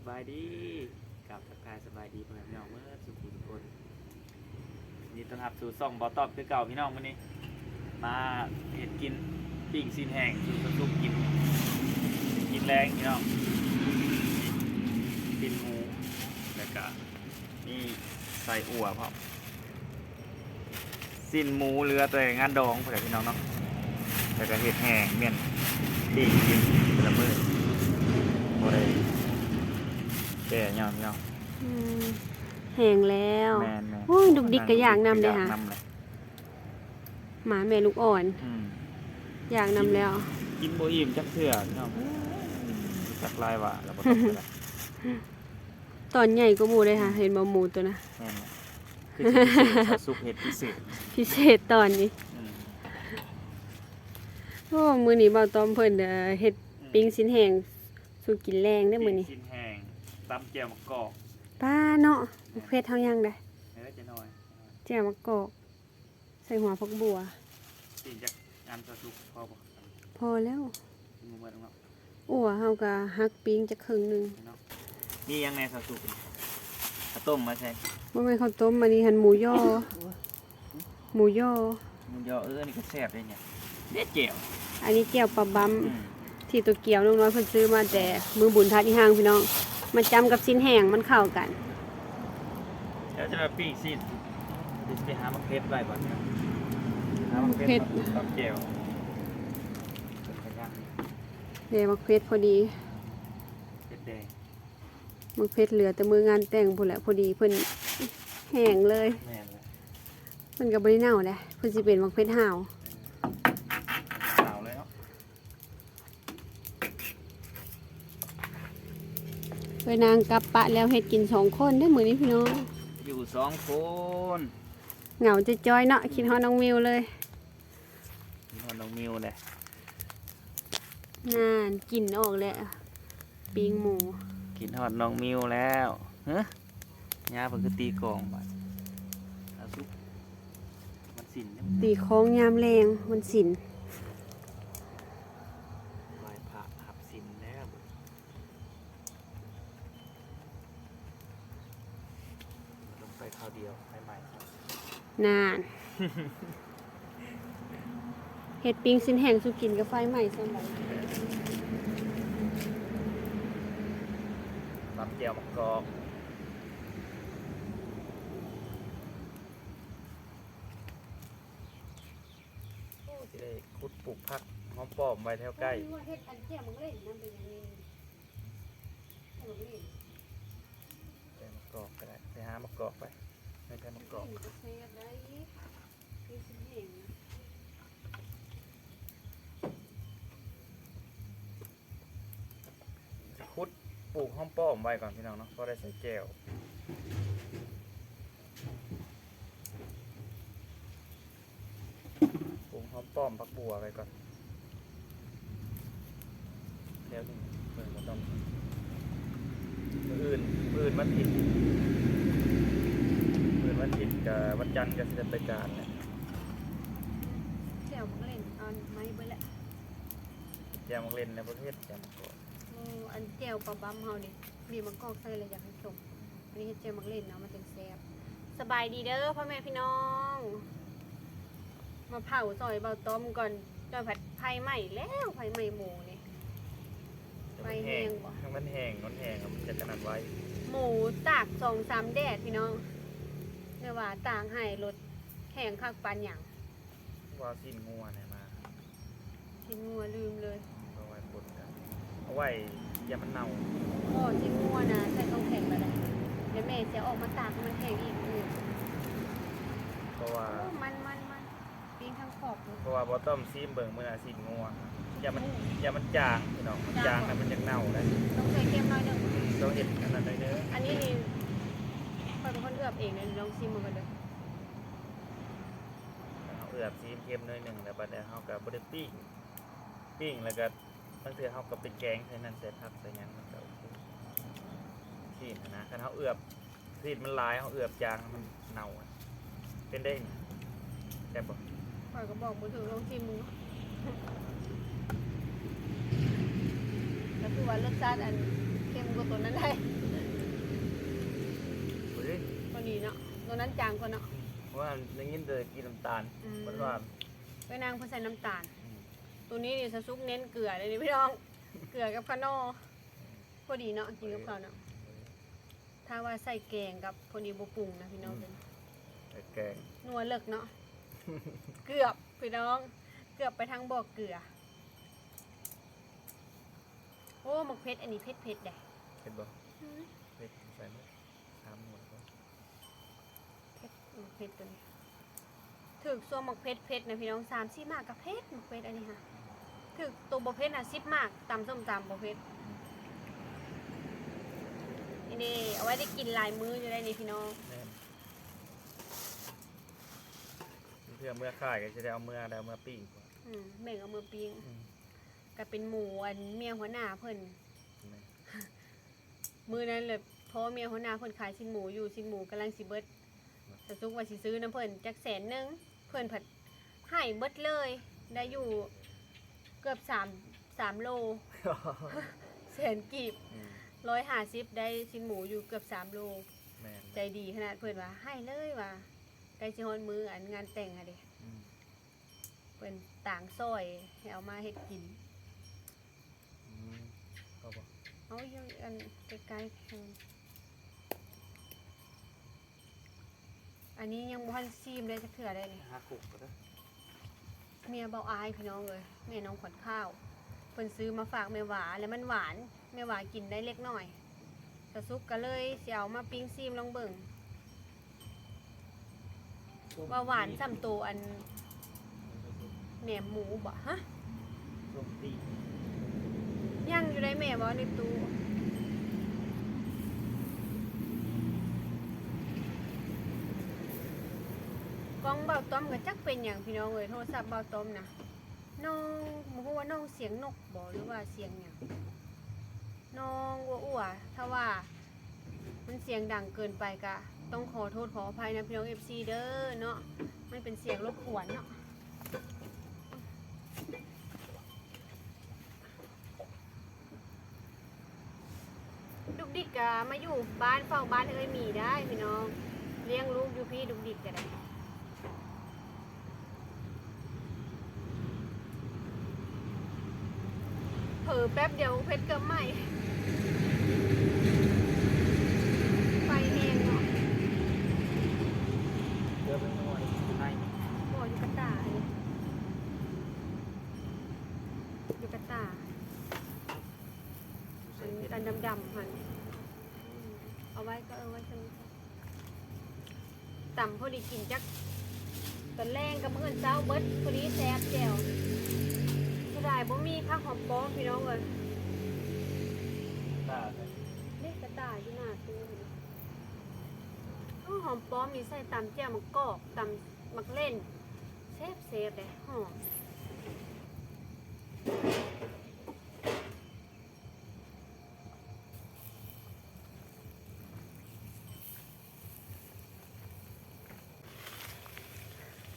ສະບາຍດີ ກາບທັກທາຍສະບາຍດີພໍ່ແມ່ພີ່ນ້ອງເບິດສູ່ຜູ້ທຸກຄົນ. ຍິນດີຕ້ອນຮັບສູ່ຊ່ອງບ່າວຕ້ອມຄືເກົ່າພີ່ນ້ອງ. ມື້ນີ້ມາເຮັດກິນປີ້ງຊີ້ນແຫ້ງສູ່ສາວສຸກກິນ ກິນແລງພີ່ນ້ອງ. ຊີ້ນໝູ ແລ້ວກະມີໃສ່ອົ່ວພ້ອມ. ຊີ້ນໝູເຫຼືອແຕ່ງານດອງພຸ້ນແຫຼະພີ່ນ້ອງເນາະ ແລ້ວກໍເຮັດແຫ້ງ ແມ່ນປີ້ງກິນແຕ່ລະມື້ ບໍ່ໄດ້ແກ່ຫຍັງພີ່ນ້ອງ. ອືມ ແຫ້ງແລ້ວ. ແມ່ນໆ ໂອ້ຍ ດຸກດິກກໍຢາກນຳເດ້ຫາ ຢາກນຳແຫຼະ ໝາແມ່ລູກອ່ອນ. ອືມ ຢາກນຳແລ້ວ ກິນ ກິນບໍ່ອີ່ມຈັກເທື່ອພີ່ນ້ອງ. ຈັກຫຼາຍວ່າແລ້ວບໍ່ຕ້ອງໄປລະ ຕອນໃຫຍ່ກວ່າໝູເດ້ຫາ. ອືມ ເຫັນບໍ່ ໝູຕົວນະ? ແມ່ນແຫຼະ ຄືຊິພິເສດ ສາວສຸກເຮັດພິເສດ ພິເສດຕອນນີ້. ອືມ ໂອ້ ມື້ນີ້ບ່າວຕ້ອມເພິ່ນ ເອີ ເຮັດ ອືມ ປີ້ງຊີ້ນແຫ້ງສູ່ກິນແລງເດ້ມື້ນີ້. ປີ້ງຊີ້ນແຫ້ງ ຕຳແຈ່ວໝາກກອກ. ປ້າເນາະ ແມ່ນ ເຜັດເຮົາຍັງໄດ໋. ເອີ ຈັກໜ້ອຍ ແຈ່ວໝາກກອກ ໃສ່ຫົວຜັກບົ່ວ. ປີ້ງຈັກອັນ ສາວສຸກ ພໍບໍ່? ພໍແລ້ວ ກິນບໍ່ໝົດດອກເນາະ. ອົ່ວເຮົາກໍຫັກປີ້ງຈັກເຄິ່ງໜຶ່ງເນາະ. ມີຫຍັງແດ່ ສາວສຸກ? ເຂົ້າຕົ້ມມາໃສ່. ບໍ່ແມ່ນເຂົ້າຕົ້ມ ອັນນີ້ຫັ້ນໝູຍໍ່ ໝູຍໍ່ ໝູຍໍ່. ເອີ ອັນນີ້ກໍແຊບເດ້ນີ້ ເດ້ແຈ່ວ. ອັນນີ້ແຈ່ວປາບຳ ອືມ ທີ່ໂຕກຽວນ້ອງນ້ອຍເພິ່ນຊື້ມາແຕ່ມື້ບຸນທາດອີ່ຮ່າງພີ່ນ້ອງ ມາຈ້ຳກັບຊີ້ນແຫ້ງມັນເຂົ້າກັນ. ແລ້ວຈະໄປປີ້ງຊີ້ນ ຊິໄປຫາໝາກເຜັດໄວ້ກ່ອນເນາະ ຫາໝາກເຜັດ ໝາກເຜັດ ມາຕຳແຈ່ວ. ເດ້ ໝາກເຜັດພໍດີ ເຜັດແດງ. ໝາກເຜັດເຫຼືອແຕ່ມື້ງານແຕ່ງພຸ້ນແຫຼະ ພໍດີເພິ່ນແຫ້ງເລີຍ. ແມ່ນແຫຼະ ເພິ່ນກໍບໍ່ໄດ້ເນົ່າເດ້ ເພິ່ນຊິເປັນໝາກເຜັດຫາວ ຫາວເລີຍເນາະ. ເອີຍ ນາງກັບປະແລ້ວເຮັດກິນສອງຄົນເດ້ມື້ນີ້ພີ່ນ້ອງ ຢູ່ສອງຄົນ ເຫງົາຈ້ອຍໆເນາະ. ອືມ ຄິດຮອດນ້ອງມິວເລີຍ. ກິນຮອດນ້ອງມິວແຫຼະ. ນັ້ນ ກິ່ນອອກແລ້ວ ປີ້ງໝູ. ກິນຮອດນ້ອງມິວແລ້ວ. ເຮີ ຍາເພິ່ນຄືຕີກອງບາດ ອາສຸກ ວັນສິນເດ້ ຕີຄອງຍາມແລງວັນສິນ ໄຫວ້ພະຮັບສິນແລ້ວ. ຕ້ອງໄປຄາວດຽວ ໄຟໄໝ້. ນານ ເຮັດປີ້ງຊີ້ນແຫ້ງສູ່ກິນກັບໄຟໄໝ້ສ່ຳໃດ. ຕຳແຈ່ວໝາກກອກ ໂອ້ ຊິໄດ້ຂຸດປູກຜັກຫອມປ້ອມໄວ້ແຖວໃກ້. ເຮັດອັນແຈ່ວໝາກເລັ່ນນຳເປັນຫຍັງນີ້? ແຈ່ວໝາກເລັ່ນ ແຈ່ວໝາກກອກກໍໄດ້ ໄປຫາໝາກກອກໄປ ໄປຫາໝາກກອກ ແຈ່ວໝາກເລັ່ນກໍແຊບໄດ໋ ມີຊິແຫ້ງນະ. ຂຸດປູກຫອມປ້ອມໄວ້ກ່ອນພີ່ນ້ອງເນາະ ພໍໄດ້ໃສ່ແຈ່ວ. ປູກຫອມປ້ອມ ຜັກບົ່ວໄວ້ກ່ອນ ແຖວໜຶ່ງ ເບິ່ງບໍ່ຕ້ອງ. ມື້ອື່ນ ມື້ອື່ນວັນທິດ ມື້ອື່ນວັນທິດ ກະວັນຈັນກະຊິໄດ້ໄປການແຫຼະ. ແຈ່ວໝາກເລັ່ນ ເອົາໄມ້ເບິດແຫຼະ. ແຈ່ວໝາກເລັ່ນນະ ບໍ່ເຮັດແຈ່ວໝາກກອກ. ໂອ້ ອັນແຈ່ວປາບຳເຮົານີ້ ມີໝາກກອກໃສ່ແລ້ວຢາກໃຫ້ສົ້ມ. ອັນນີ້ເຮັດແຈ່ວໝາກເລັ່ນເນາະ ມັນຈັ່ງແຊບ. ສະບາຍດີເດີພໍ່ແມ່ພີ່ນ້ອງ ມາເຜົາຊ່ອຍເບົາຕ້ອມກ່ອນ ຈ້ອຍຜັດໄຟໄໝ້ແລ້ວ ໄຟໄໝ້ໝູນີ້. ໄຟແຮງບໍ່? ມັນແຫ້ງ ມັນແຫ້ງ ມັນຈະກະນັ້ນໄວ. ໝູຕາກສອງສາມແດດພີ່ນ້ອງ ແຕ່ວ່າຕາກໃຫ້ລົດແຫ້ງຄັກປານຫຍັງ. ວ່າຊີ້ນງົວແນ່ມາ. ຊີ້ນງົວລືມເລີຍ. ເອົາໄວ້ປົນກັນ ເອົາໄວ້ຢ່າມັນເນົ່າ. ບໍ່ ຊີ້ນງົວນະໃສ່ຂອງແຂງລະໄດ້ ແລ້ວແມ່ຊິເອົາອອກມາຕາກໃຫ້ມັນແຫ້ງອີກມື້ອື່ນ. ເພາະວ່າ ໂອ້ ມັນໆໆ ປີ້ງທັງຂອບເລີຍ. ເພາະວ່າບໍ່ຕ້ອງຊີມເບິ່ງມື້ໜ້າຊີ້ນງົວ ຢ່າມັນ ຢ່າມັນຈາງພີ່ນ້ອງ ມັນຈາງແລ້ວມັນຢາກເນົ່າເດ້. ຕ້ອງໃສ່ເຄັມໜ້ອຍໜຶ່ງ. ອືມ ຕ້ອງເຮັດອັນນັ້ນໜ້ອຍໜຶ່ງ. ອັນນີ້ນີ້ຂ້ອຍເປັນຄົນເອືອບເອງເດ້ ລອງຊີມເບິ່ງກ່ອນເດີ. ເຮົາເອືອບຊີມເຄັມໜ້ອຍໜຶ່ງແລ້ວ ບັດນີ້ເຮົາກໍບໍ່ໄດ້ປີ້ງ ປີ້ງແລ້ວກໍບາງເທື່ອເຮົາກໍໄປແກງໃສ່ນັ້ນໃສ່ຜັກໃສ່ຫຍັງ ມັນກໍໂອເຄ. ຊີ້ນນະ ຄັນເຮົາເອືອບ ຊີ້ນມັນຫຼາຍ ເຮົາເອືອບຈາງ ມັນເນົ່າ ເປັນໄດ້ນີ້ ແຊບບໍ່? ຂ້ອຍກໍບອກບໍ່ຖືກ ລອງຊີມເບິ່ງເນາະ. ກໍຄືວ່າລົດຊາດອັນເຄັມກວ່າຕົວນັ້ນໄດ໋. ຕົວນີ້ເນາະ ຕົວນັ້ນຈາງກວ່າເນາະ ອືມ ເພາະວ່າໄດ້ຍິນແຕ່ກິນນ້ຳຕານ ອືມ ເພິ່ນວ່າ ເອີຍ ນາງເພິ່ນໃສ່ນ້ຳຕານ ອືມ ຕົວນີ້ນີ້ສະສຸກເນັ້ນເກືອເດ້ນີ້ພີ່ນ້ອງ ເກືອກັບຂະໜໍ່ ອືມ ພໍດີເນາະ ກິນກັບເຂົ້າເນາະ ພໍດີ ຖ້າວ່າໃສ່ແກງກັບພໍດີບໍ່ປຸງນະພີ່ນ້ອງ ອືມ ເປັນ ໃສ່ແກງ ນົວເລິກເນາະ ເກືອບພີ່ນ້ອງ ເກືອບໄປທາງບໍ່ເກືອ. ໂອ້ ໝາກເຜັດ ອັນນີ້ເຜັດໆ ເດ້ ເຜັດບໍ່? ອືມ ເຜັດ ໃສ່ໝົດ ສາມໜ່ວຍບໍ່? ເຜັດ ໝາກເຜັດຕົວນີ້ ຖືກຊ່ວງໝາກເຜັດເຜັດນະພີ່ນ້ອງ ສາມສີ່ໝາກກໍເຜັດ ໝາກເຜັດອັນນີ້ຫະ ຖືກໂຕບໍ່ເຜັດນະ ສິບໝາກ ຕຳສົ້ມຕຳບໍ່ເຜັດ ອືມ ນີ້ເດ້ ເອົາໄວ້ໄດ້ກິນຫຼາຍມື້ຢູ່ໄດ໋ນີ້ພີ່ນ້ອງ ແມ່ນ ເພື່ອເມືອຂາຍກໍຊິໄດ້ເອົາເມືອ ໄດ້ເອົາເມືອປີ້ງ ອືມ ແບ່ງເອົາເມືອປີ້ງ ອືມ ກໍເປັນໝູອັນເມຍຫົວໜ້າເພິ່ນ ແມ່ນ ມື້ນັ້ນແຫຼະ ພໍ່ເມຍຫົວໜ້າເພິ່ນຂາຍຊີ້ນໝູຢູ່ ຊີ້ນໝູກຳລັງຊິເບິດ ສາວສຸກວ່າຊິຊື້ນຳເພິ່ນຈັກແສນໜຶ່ງ ເພິ່ນພັດໃຫ້ເບິດເລີຍ ໄດ້ຢູ່ເກືອບສາມ ສາມໂລ ແສນກີບ ອືມ ຮ້ອຍຫ້າສິບ ໄດ້ຊີ້ນໝູຢູ່ເກືອບສາມໂລ ແມ່ນ ໃຈດີຂະໜາດ ເພິ່ນວ່າໃຫ້ເລີຍວ່າ ໃກ້ຊິຮອດມື້ອັນງານແຕ່ງຫັ້ນເດ ອືມ ເພິ່ນຕາງຊອຍໃຫ້ເອົາມາເຮັດກິນ ອືມ ເອົາບໍ່? ເອົາຢູ່ອັນໃກ້ໆ ອັນນີ້ຍັງບໍ່ທັນຊີມໄດ້ຈັກເທື່ອເດ້ນີ້ ຫາຄຸກກໍໄດ້ ເມຍເບົາອາຍພີ່ນ້ອງເອີຍ ແມ່ນ້ອງຂວັນຂ້າວ ເພິ່ນຊື້ມາຝາກແມ່ຫວາ ແລ້ວມັນຫວານ ແມ່ຫວາກິນໄດ້ເລັກນ້ອຍ ສາວສຸກກໍເລີຍຊິເອົາມາປີ້ງຊີມລອງເບິ່ງ ວ່າຫວານສ່ຳໂຕອັນແໜມໝູບໍ່? ຮະ ສົ້ມຕີນ ຍັງຢູ່ໃດແມ່ເວົ້າໃນຕູ້ ກ້ອງບ່າວຕ້ອມກໍຈັກເປັນຫຍັງພີ່ນ້ອງເອີຍ ໂທລະສັບບ່າວຕ້ອມນະ ນ້ອງ ບໍ່ຮູ້ວ່ານ້ອງສຽງນົກບໍ່ ຫຼືວ່າສຽງຫຍັງ ນ້ອງອົວໆ ຖ້າວ່າມັນສຽງດັງເກີນໄປກະຕ້ອງຂໍໂທດຂໍອະໄພນຳພີ່ນ້ອງເອັຟຊີເດີເນາະ ມັນເປັນສຽງລົບກວນເນາະ ດຸກດິກກະມາຢູ່ບ້ານ ເຝົ້າບ້ານໃຫ້ເອື້ອຍໝີໄດ້ພີ່ນ້ອງ ລ້ຽງລູກຢູ່ພີ້ ດຸກດິກກະໄດ້. ເຜີແປັບດຽວເຜັດເກືອບໄໝ້ ໄຟແຮງເນາະ ເກືອບໄໝ້ ບໍ່ ຢູ່ກະຕ່າ ຢູ່ກະຕ່າ ອັນດຳໆ ຫັ້ນ ເອົາໄວ້ກໍເອົາໄວ້ຊັ້ນ ຕຳພໍດີກິນຈັກຕອນແລງກັບມື້ອື່ນເຊົ້າເບິດ ພໍດີແຊບແຈ່ວ ເສຍດາຍບໍ່ມີຜັກຫອມປ້ອມພີ່ນ້ອງເອີຍ ເດ ກະຕ່າຢູ່ໜ້າຕູ້ ໂອ້ ຫອມປ້ອມນີ້ໃສ່ຕຳແຈ່ວໝາກກອກ ຕຳໝາກເລັ່ນ ແຊບໆ ເດ ຫອມ.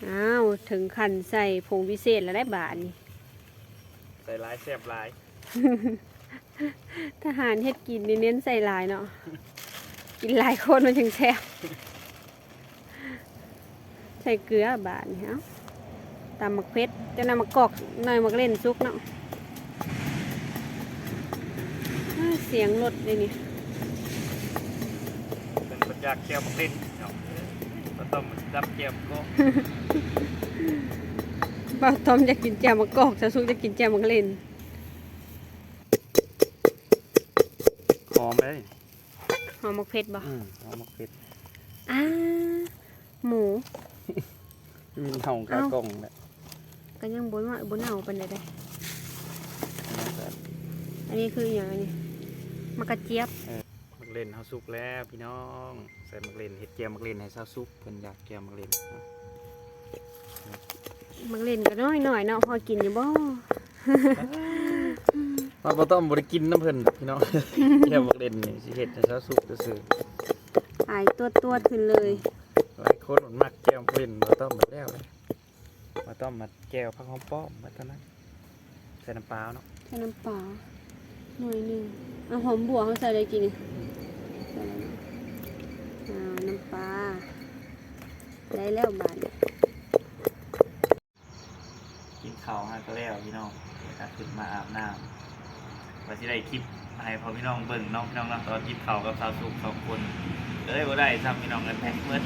ອ້າວ ເຖິງຂັ້ນໃສ່ຜົງວິເສດແລ້ວໄດ໋ບາດນີ້ ໃສ່ຫຼາຍແຊບຫຼາຍ ທະຫານເຮັດກິນນີ້ເນັ້ນໃສ່ຫຼາຍເນາະ ກິນຫຼາຍຄົນມັນຈຶ່ງແຊບ. ໃສ່ເກືອບາດນີ້ ເອົາ ຕຳໝາກເຜັດ ຈັກໜ່ອຍໝາກກອກ ໜ່ອຍໝາກເລັ່ນສຸກເນາະ ອາ ສຽງລົດເດນີ້ ເພິ່ນບໍ່ຢາກແຈ່ວໝາກເລັ່ນເນາະ ບໍ່ຕ້ອງຈັບແຈ່ວໝາກກອກ ບໍ່ຕ້ອງຢາກກິນແຈ່ວໝາກກອກ ສາວສຸກຢາກກິນແຈ່ວໝາກເລັ່ນ ຫອມເດ້ ຫອມໝາກເຜັດບໍ່? ອືມ ຫອມໝາກເຜັດ ອາ ໝູ ມີເນົ່າຄາ ເອົ້າ ກ່ອງແຫຼະ ກໍຍັງບໍ່ ບໍ່ເນົ່າປານໃດເດ້ ອັນນີ້ຄືອີ່ຫຍັງອັນນີ້? ໝາກກະຈຽບ ເອີ ໝາກເລັ່ນເຮົາສຸກແລ້ວພີ່ນ້ອງ ໃສ່ໝາກເລັ່ນ ເຮັດແຈ່ວໝາກເລັ່ນໃຫ້ສາວສຸກ ເພິ່ນຢາກແຈ່ວໝາກເລັ່ນ ໝາກເລັ່ນກໍນ້ອຍໆ ເນາະ ພໍກິນຢູ່ບໍ່? ວ່າບໍ່ຕ້ອມບໍ່ໄດ້ກິນນຳເພິ່ນດອກພີ່ນ້ອງ ແຈ່ວໝາກເລັ່ນນີ້ຊິເຮັດໃຫ້ສາວສຸກຊື່ໆ ອາຍຕວດໆ ຂຶ້ນເລີຍ ຫຼາຍຄົນມັນມັກແຈ່ວເລັ່ນ ບໍ່ຕ້ອມແລ້ວ ບໍ່ຕ້ອມມາແຈ່ວຜັກຫອມປ້ອມ ບັດເທົ່ານັ້ນ ໃສ່ນ້ຳປາເນາະ ໃສ່ນ້ຳປາໜ້ອຍໜຶ່ງ ເອົາຫອມບົ່ວເຮົາໃສ່ໄດ້ກິນນີ້ ໃສ່ແລ້ວເນາະ ອ່າ ນ້ຳປາ ໄດ້ແລ້ວບາດນີ້ ກິນເຂົ້າຫາກໍແລ້ວພີ່ນ້ອງ ແລ້ວກໍຂຶ້ນມາອາບນ້ຳ ວ່າຊິໄດ້ຄລິບໃຫ້ພໍ່ພີ່ນ້ອງເບິ່ງເນາະ ພີ່ນ້ອງເນາະ ຕອນກິນເຂົ້າກັບສາວສຸກສອງຄົນ ເອີຍ ບໍ່ໄດ້ຊ້ຳພີ່ນ້ອງເອີຍ ແພັດໝົດ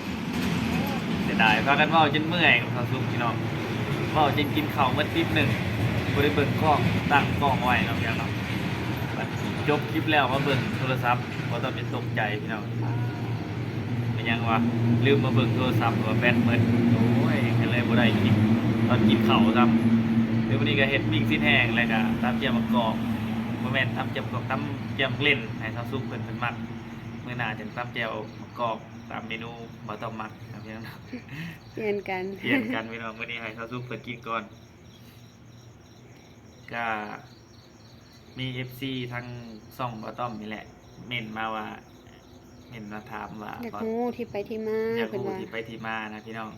ເສຍດາຍ ພາກັນເວົ້າຈົນເມື່ອຍກັບສາວສຸກພີ່ນ້ອງ ເວົ້າຈົນກິນເຂົ້າໝົດຕິບໜຶ່ງ ບໍ່ໄດ້ເບິ່ງກ້ອງ ຕັ້ງກ້ອງໄວ້ເນາະ ພີ່ນ້ອງເນາະ ບັດຈົບຄລິບແລ້ວມາເບິ່ງໂທລະສັບ ບໍ່ຕ້ອງເປັນຕົກໃຈພີ່ນ້ອງ ເປັນຫຍັງວະ ລືມມາເບິ່ງໂທລະສັບ ວ່າແບັດໝົດ ໂອ້ຍ ກໍເລີຍບໍ່ໄດ້ກິນ ຕອນກິນເຂົ້າຊ້ຳ ແລ້ວມື້ນີ້ກໍເຮັດປີ້ງຊີ້ນແຫ້ງ ແລ້ວກໍຕຳແຈ່ວໝາກກອກ ບໍ່ແມ່ນຕຳແຈ່ວໝາກກອກ ຕຳແຈ່ວໝາກເລັ່ນ ໃຫ້ສາວສຸກເພິ່ນ ເພິ່ນມັກ ມື້ໜ້າຈັ່ງຕຳແຈ່ວໝາກກອກ ຕາມເມນູບ່າວຕ້ອມມັກເນາະ ພີ່ນ້ອງເນາະ ປ່ຽນກັນ ປ່ຽນກັນພີ່ນ້ອງ ມື້ນີ້ໃຫ້ສາວສຸກເພິ່ນກິນກ່ອນ ກະມີເອັຟຊີທາງຊ່ອງບ່າວຕ້ອມນີ້ແຫຼະ ເມັ້ນມາວ່າ ເມັ້ນມາຖາມວ່າ ຢາກຮູ້ທີ່ໄປທີ່ມາ ຢາກຮູ້ທີ່ໄປທີ່ມານະພີ່ນ້ອງ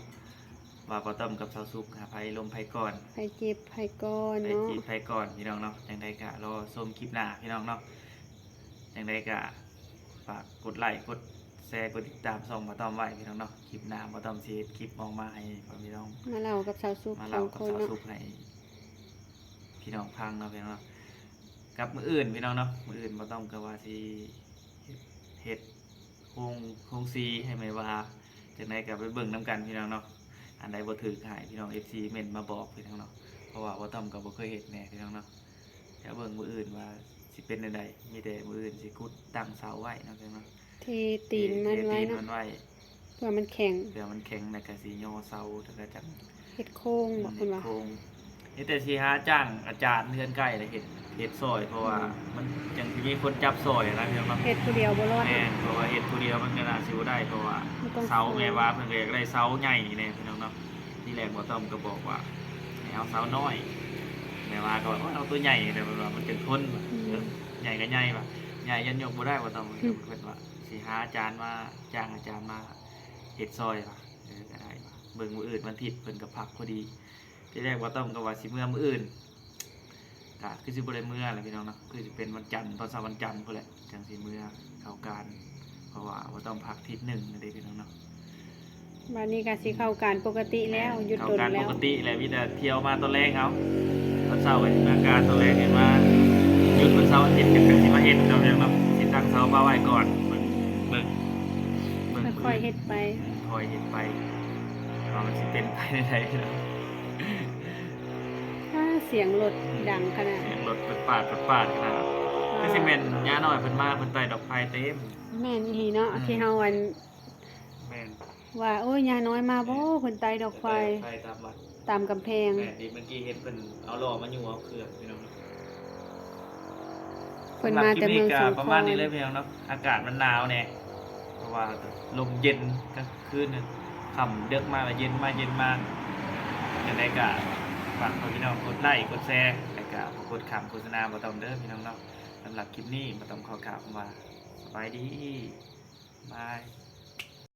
ວ່າບ່າວຕ້ອມກັບສາວສຸກຫາໃຜລົມໃຜກ່ອນ ໃຜຈີບໃຜກ່ອນເນາະ ໃຜຈີບໃຜກ່ອນພີ່ນ້ອງເນາະ ຈັ່ງໃດກະລໍຊົມຄລິບໜ້າພີ່ນ້ອງເນາະ ຈັ່ງໃດກະຝາກກົດໄລ້ ກົດແຊ ກົດຕິດຕາມຊ່ອງບ່າວຕ້ອມໄວ້ພີ່ນ້ອງເນາະ ຄລິບໜ້າບ່າວຕ້ອມຊິເຮັດຄລິບອອກມາໃຫ້ພໍ່ແມ່ພີ່ນ້ອງ ມາເລົ່າກັບສາວສຸກ ມາເລົ່າກັບສາວສຸກໃຫ້ ພີ່ນ້ອງຟັງເນາະ ພີ່ນ້ອງເນາະ ກັບມື້ອື່ນພີ່ນ້ອງເນາະ ມື້ອື່ນບ່າວຕ້ອມກໍວ່າຊິເຮັດ ເຮັດໂຮງ ໂຮງສີໃຫ້ແມ່ວ່າ ຈັ່ງໃດກໍໄປເບິ່ງນຳກັນພີ່ນ້ອງເນາະ ອັນໃດບໍ່ຖືກໃຫ້ພີ່ນ້ອງເອັຟຊີເມັ້ນມາບອກພີ່ນ້ອງເນາະ ເພາະວ່າບ່າວຕ້ອມກໍບໍ່ເຄີຍເຮັດແນ່ພີ່ນ້ອງເນາະ ຖ້າເບິ່ງມື້ອື່ນວ່າຊິເປັນແນວໃດ ມີແຕ່ມື້ອື່ນຊິຂຸດຕັ້ງເສົາໄວ້ເນາະ ພີ່ນ້ອງເນາະ ເທຕີນມັນໄວ້ເນາະ ເທຕີນມັນໄວ້ ເພື່ອມັນແຂງ ເພື່ອມັນແຂງ ແລ້ວກໍຊິຍໍເສົາ ແລ້ວກໍຈັ່ງເຮັດໂຄງ ອືມ ບອກເພິ່ນວ່າ ເຮັດໂຄງ ມີແຕ່ຊິຫາຈ້າງອາຈານເຮືອນໃກ້ລະເຮັດ ເຮັດຊ່ອຍ ເພາະວ່າ ອືມ ມັນຈັ່ງຊິມີຄົນຈັບຊ່ອຍນະ ພີ່ນ້ອງເນາະ ເຮັດຜູ້ດຽວບໍ່ລອດ ແມ່ນ ເພາະວ່າເຮັດຜູ້ດຽວມັນກໍໜ້າຊິບໍ່ໄດ້ ເພາະວ່າເສົາແມ່ວ່າເພິ່ນກໍຢາກໄດ້ເສົາໃຫຍ່ແດ່ ພີ່ນ້ອງເນາະ ທີແລກບ່າວຕ້ອມກໍບອກວ່າໃຫ້ເອົາເສົານ້ອຍ ແມ່ວ່າກໍວ່າ ໂອ້ຍ ເອົາຕົວໃຫຍ່ແດ່ ເພິ່ນວ່າມັນຈຶ່ງທົນ ອືມ ເອີ ໃຫຍ່ກໍໃຫຍ່ວ່າ ໃຫຍ່ຢ້ານຍົກບໍ່ໄດ້ ບ່າວຕ້ອມ ອືມ ເພິ່ນວ່າ ຊິຫາອາຈານມາ ຈ້າງອາຈານມາເຮັດຊ່ອຍວ່າ ເອີ ກໍໄດ້ວ່າ ເບິ່ງມື້ອື່ນວັນທິດເພິ່ນກໍພັກພໍດີ ທີແລກບ່າວຕ້ອມກໍວ່າຊິເມືອມື້ອື່ນ ກະຄືຊິບໍ່ໄດ້ເມືອແຫຼະພີ່ນ້ອງເນາະ ຄືຊິເປັນວັນຈັນ ຕອນເຊົ້າວັນຈັນພຸ້ນແຫຼະ ຈັ່ງຊິເມືອເຂົ້າການ ເພາະວ່າບ່າວຕ້ອມພັກທິດໜຶ່ງເດ້ພີ່ນ້ອງເນາະ ບາດນີ້ກໍຊິເຂົ້າການປົກກະຕິແລ້ວ ແມ່ນ ຢຸດດົນແລ້ວ ເຂົ້າການປົກກະຕິແລ້ວ ມີແຕ່ທ່ຽວມາຕອນແລງເອົາ ຕອນເຊົ້າກໍຊິເມືອການ ຕອນແລງກໍມາຢຸດ ວັນເສົາອາທິດກໍຈັ່ງຊິມາເຮັດເນາະ ພີ່ນ້ອງເນາະ ຊິຕັ້ງເສົາປະໄວ້ກ່ອນ ເບິ່ງ ເບິ່ງ ເບິ່ງ ຄ່ອຍໆເຮັດໄປ ອືມ ຄ່ອຍເຮັດໄປ ວ່າມັນຊິເປັນໄປແນວໃດເນາະ ອ້າ ສຽງລົດ ອືມ ດັງຂະໜາດ ສຽງລົດປາດໆຂະໜາດ ຄືຊິແມ່ນຍ່ານ້ອຍເພິ່ນມາ ເພິ່ນໄຕ່ດອກໄຟເຕັມ ແມ່ນອີ່ຫຼີເນາະ ອືມ ທີ່ເຮົາອັນ ແມ່ນ ວ່າ ໂອ້ຍ ຍ່ານ້ອຍມາບໍ່ ເພິ່ນໄຕ່ດອກໄຟ ໄຕ່ດອກໄຟຕາມວັດ ຕາມກຳແພງ ແມ່ນ ດີ ເມື່ອກີ້ເຫັນເພິ່ນເອົາລໍ້ມາຍູ້ເອົາເຄື່ອງ ພີ່ນ້ອງ ເພິ່ນມາແຕ່ເມືອງສອງຄອນ ສຳລັບຄລິບນີ້ກໍປະມານນີ້ເລີຍ ພີ່ນ້ອງເນາະ ອາກາດມັນໜາວແດ່ ເພາະວ່າລົມເຢັນ ກາງຄືນ ຄ່ຳເດິກມາລະເຢັນມາ ເຢັນມາ ຈັ່ງໃດກໍຝາກພໍ່ແມ່ພີ່ນ້ອງກົດໄລ້ ກົດແຊ ແລ້ວກໍບໍ່ກົດຂ້າມໂຄສະນາບໍ່ຕ້ອງເດີ ພີ່ນ້ອງເນາະ ສຳລັບຄລິບນີ້ບໍ່ຕ້ອງຂໍກ່າວຄຳວ່າ ສະບາຍດີ ບາຍ.